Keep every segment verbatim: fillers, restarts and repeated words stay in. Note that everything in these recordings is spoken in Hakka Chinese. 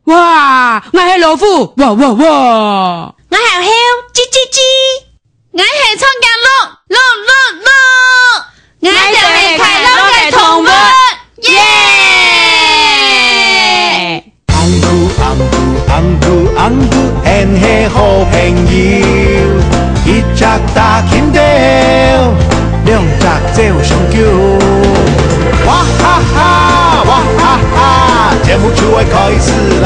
哇，𠊎係老虎，哇哇哇！𠊎係猴，吱吱吱！𠊎係長頸鹿，鹿鹿鹿！𠊎兜係快樂个動物，耶！紅兔紅兔紅兔紅兔，𫣆係好朋友，一隻打緊鬥，兩隻走上久。哇哈哈，哇哈哈，節目就愛開始啦！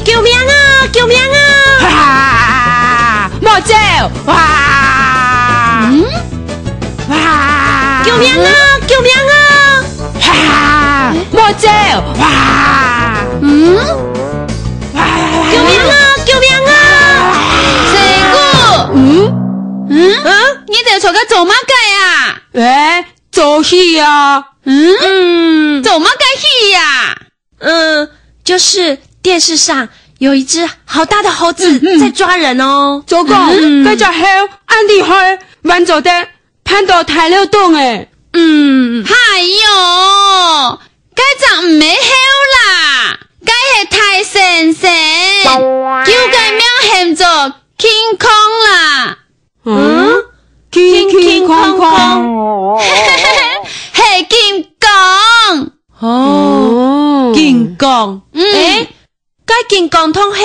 救命啊！救命啊！哇！莫走！哇！嗯？哇！救命啊！救命啊！哇！莫走！哇！嗯？哇！救命啊！救命啊！細姑！嗯？嗯？嗯？你兜在該做麼个啊？欸，做戲啊！嗯？嗯。做麼个戲啊？ 嗯，就是電視上有一隻好大的猴子嗯，嗯。在抓人哦。糟糕，嗯。該隻猴恁厲害，還做得攀到大樓頂欸。嗯。哎喲，該隻毋係猴啦，該係大猩猩，佢个名喊做King Kong啦。 嗯？King King Kong Kong。係金剛。哦，哦。金剛。嗯。欸，該金剛同猴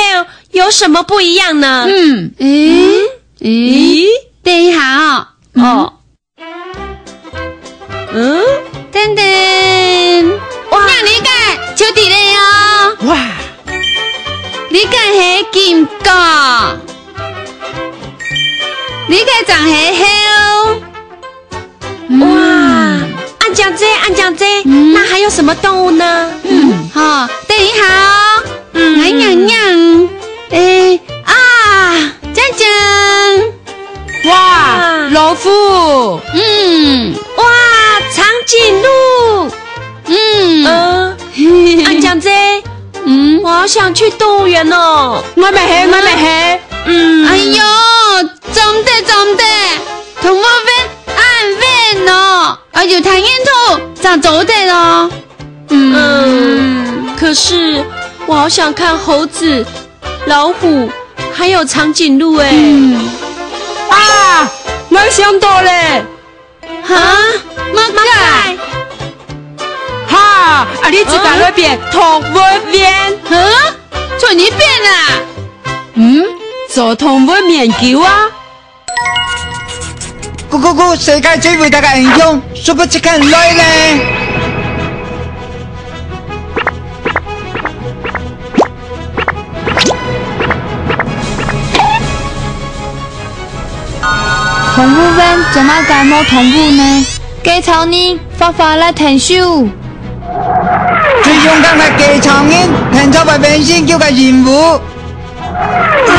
有什麼不一樣呢？嗯。咦？咦？等一下哦。哦。 嗯？等等。哇。看這個就知了哦。哇。這個係金剛。這個正係猴。嗯。哇，恁靚仔，恁靚仔，嗯。那還有什麼動物呢？嗯。好，等一下哦。嗯。哎呀呀。欸，啊，靚靚。 哇，哇。老虎。嗯。哇，長頸鹿。嗯。呃，恁靚仔。嗯。我好想去動物園哦。𠊎乜係，𠊎乜係。嗯。哎喲，做毋得，做毋得，動物園恁遠哦，愛有大人渡正做得哦。嗯。嗯，可是我好想看猴子、 老虎，還有長頸鹿欸。嗯。啊，𠊎想到了。哈？麼个？哈，啊，你自家來變動物園。哈？在這邊啊？嗯，做動物研究啊。 咕咕咕，世界最偉大个英雄，Super Chicken來咧！動物園做麼个無動物呢？該草泥花花來𢯭手。最勇敢个該草泥，𢯭手會完成佢个任務。 呃，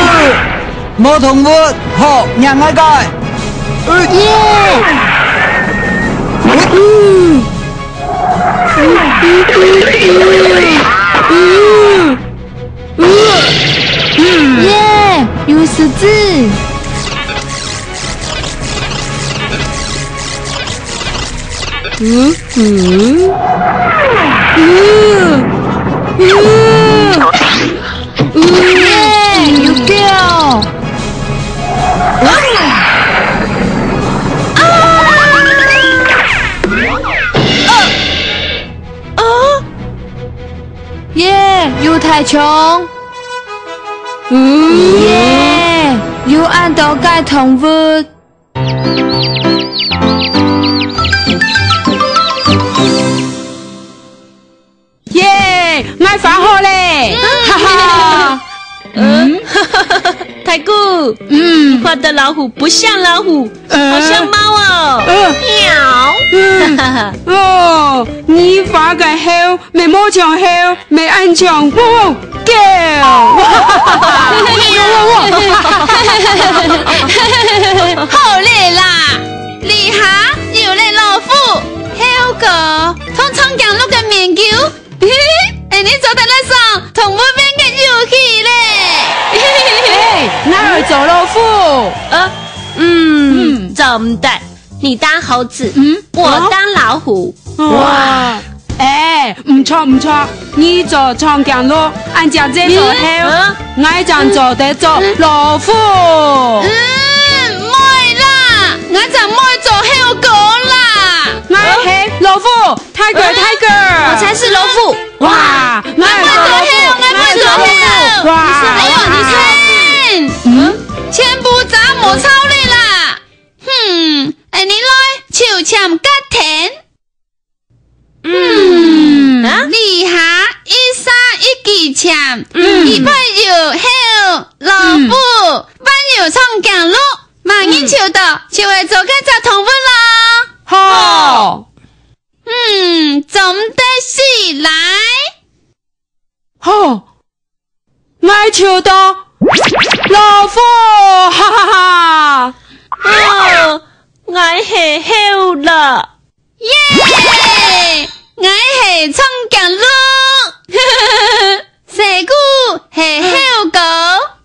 無動物，好，讓𠊎過。呃。耶！嗯。耶，有獅子。 嗯，嗯，嗯，嗯，耶，有狗。啊！啊！啊！耶，有大象。嗯。耶，有恁多个動物。 耶，𠊎畫好咧！嗯。哈哈。嗯？大哥，嗯。你畫的老虎不像老虎，呃。好像貓哦。呃。喵。嗯。哦，你畫个猴 乜無像猴，乜恁像汪汪狗。好咧啦，這下有了老虎、猴哥同長頸鹿个研究，嘿嘿，恁呢做得來耍動物園个遊戲咧。嘿，𠊎愛做老虎。呃，嗯，嗯。做毋得。你當猴子，嗯，我當老虎。哇！哎，毋著毋著，你做長頸鹿，恁樣正做猴，嗯，嗯。𠊎正做得做老虎。嗯，毋會啦，𠊎正毋會做猴哥啦。𠊎係老虎，tiger，嗯，tiger。我才是老虎。哇，𠊎係老虎，𠊎毋會做猴，𠊎毋會做猴。哇！哎喲，你看，嗯？全部都無道理啦！ 哼，恁樣來，就簽結定。嗯，啊？這下一儕一支簽，嗯。一位有猴、老虎，嗯。還有長頸鹿，麼人抽著，嗯。就會做該隻動物囉。好。嗯，總得起來。好。 𠊎抽著老虎，哈哈哈！哦，𠊎係猴啦！耶！𠊎係長頸鹿，細姑係猴哥，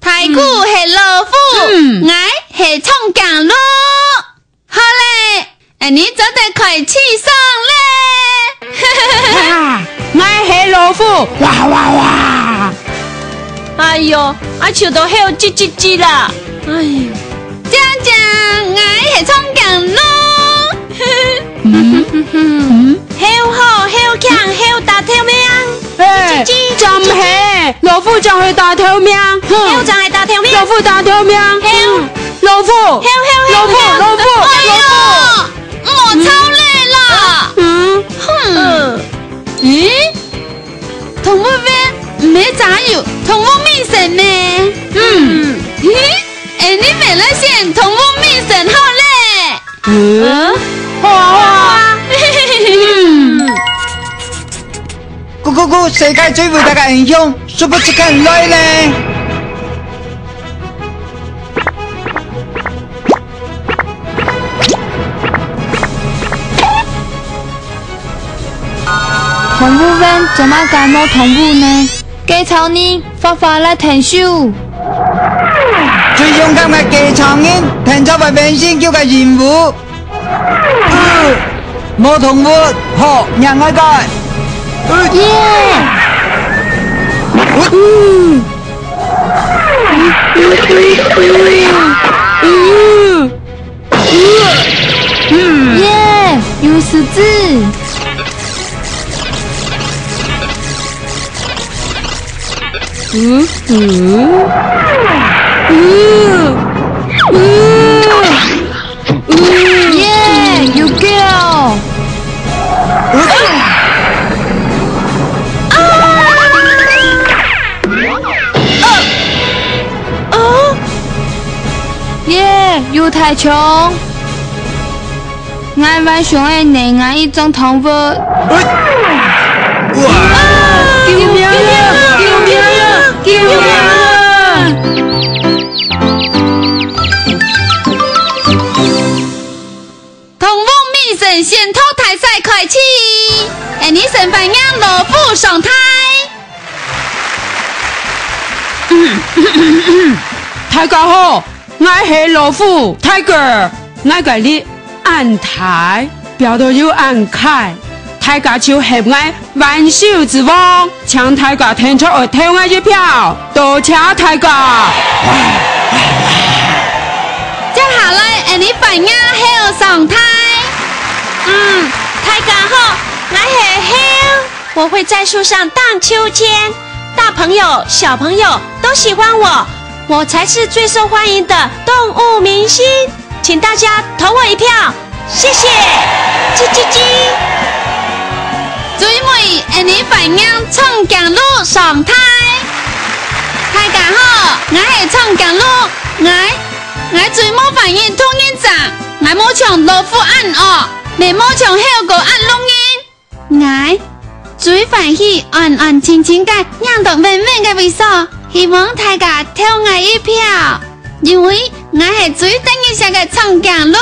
大姑係老虎，嗯。𠊎係長頸鹿。 好咧，恁樣做得開始耍咧。哈哈，𠊎係老虎，哇哇哇！哎喲，啊，就到猴吱吱吱啦！哎，正正，𠊎係長頸鹿。嗯，嗯，猴好，猴強，猴大頭命。 哎，吱吱吱，正係，老虎正係大頭命，哼。猴正係大頭命。老虎大頭命，猴。老虎，猴，猴，猴，老虎，猴，老虎，猴。哎喲，老虎。莫吵咧啦。嗯。哼。嗯。咦？動物園毋係正有動物明星咩？嗯。咦？哎，你乜來選動物明星好咧。 嗯，好啊，好啊。嗯。咕咕咕，世界最偉大个英雄，Super Chicken來咧！動物園做麼个無動物呢？該草泥 發發來𢯭手。最勇敢个該場人，𢯭手會完成佢个任務。呃，無動物，好，讓𠊎來。耶！呃。耶，有獅子！嗯，嗯，嗯，嗯，嗯，耶，有狗！啊！啊！耶，有大象！ 𠊎還想愛拿𠊎一種動物。哎！哇！救命啊！救命啊！救命啊！動物明星選擇大賽開始，𠊎等先歡迎老虎上台。大家好，𠊎係老虎，Tiger，𠊎个力 恁大，飆到又恁快，大家就喊𠊎萬獸之王，請大家定著愛投𠊎一票，多謝大家！接下來，𠊎等歡迎猴上台。嗯，大家好，𠊎係猴，我會在樹上盪秋千，大朋友、小朋友都喜歡我，我才是最受歡迎的動物明星。 請大家投我一票，謝謝，吱吱吱。最尾，𠊎等歡迎長頸鹿上台。大家好，𠊎係長頸鹿，𠊎，𠊎最無歡喜同人爭，𠊎無像老虎恁惡，乜無像猴哥恁弄人。 𠊎最歡喜安安靜靜个，䀴到穩穩个位所，希望大家投𠊎一票，因為𠊎係最得人惜个長頸鹿。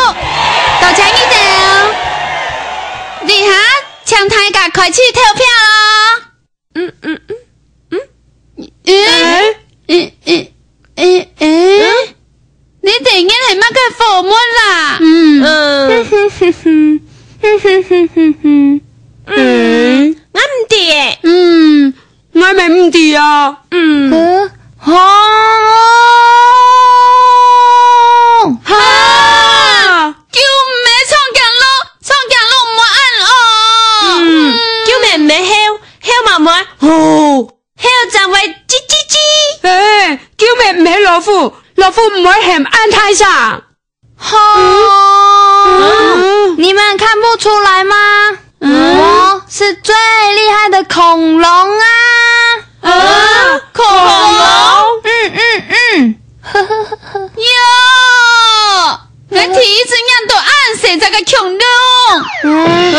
多謝你兜！這下，請大家開始投票哦！嗯，嗯，嗯，嗯。嗯？欸？欸，欸，欸，欸？嗯？ 你等人係麼个貨物啦？嗯。嗯。嗯，嗯，𠊎毋知欸。嗯，𠊎乜毋知啊。嗯。呃，吼。哈！救命，長頸鹿，長頸鹿，毋好恁哦。嗯，救命，毋好吼，吼嘛毋好，吼，吼正會吱吱吱。欸，救命，毋係老虎，老虎毋會喊恁大聲。 吼，嗯。你們看不出來嗎？嗯。我是最厲害的恐龍啊！啊，恐龍？嗯，嗯，嗯。喲，𠊎第一次看到恁細隻个恐龍。嗯。嗯，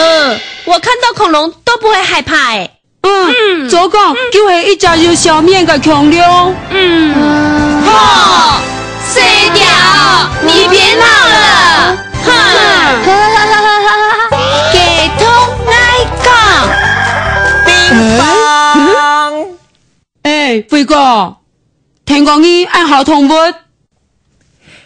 我看到恐龍都不會害怕欸。 嗯，嗯。糟糕，嗯。就係一隻有笑面个恐龍。嗯。嗯。吼，細條，你別鬧了。哼。給通𠊎講。叮噹。欸，輝哥，聽講你愛好動物。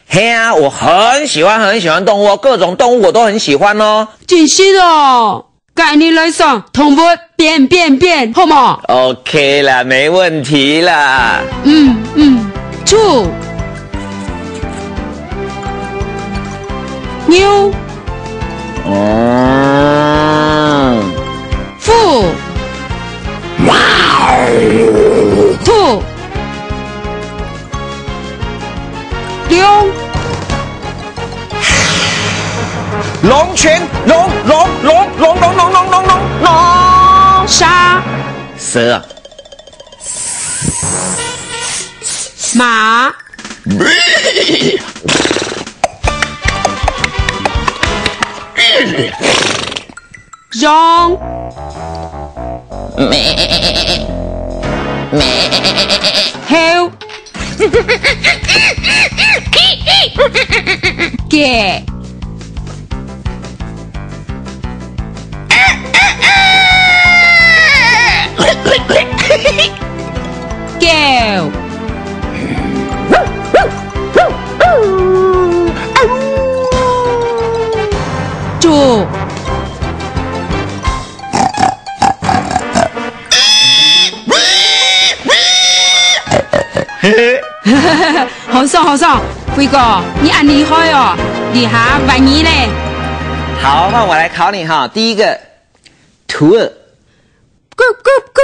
嘿啊，我很喜歡很喜歡動物哦，各種動物我都很喜歡哦。真係哦，該你來上動物變變變，好無？OK啦，沒問題啦。嗯，嗯，豬、牛、嗯。 虎、兔、龍、龍犬、龍，龍，龍，龍，龍，龍，龍，龍，龍，龍。蛇、蛇啊。馬、 羊、猴、雞、 狗、豬。好爽，好爽，輝哥，你恁厲害哦！這下換你咧。好，換我來考你哈。第一個，兔仔。 咕咕咕。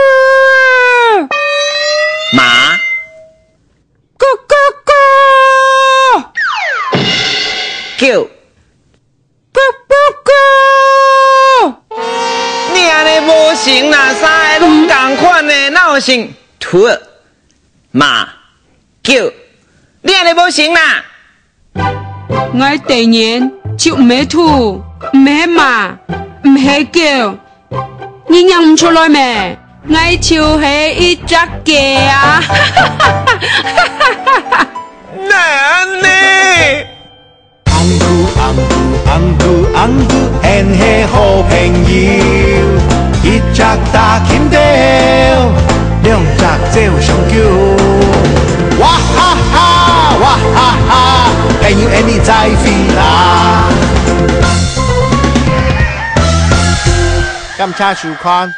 馬。咕咕咕。狗。咕咕咕。你恁呢無成啦，三個攏仝款呢，哪有成？兔仔、馬、狗，你恁呢無成啦！ 𠊎當然就毋係兔，毋係馬，毋係狗，你認毋出來咩？𠊎就係一隻雞啊！哪恁呢？紅兔，紅兔，紅兔，紅兔，𫣆係好朋友。 一隻打緊鬥，兩隻走相救。哇哈哈，哇哈哈，朋友，𫣆俚再會啦！感謝收看。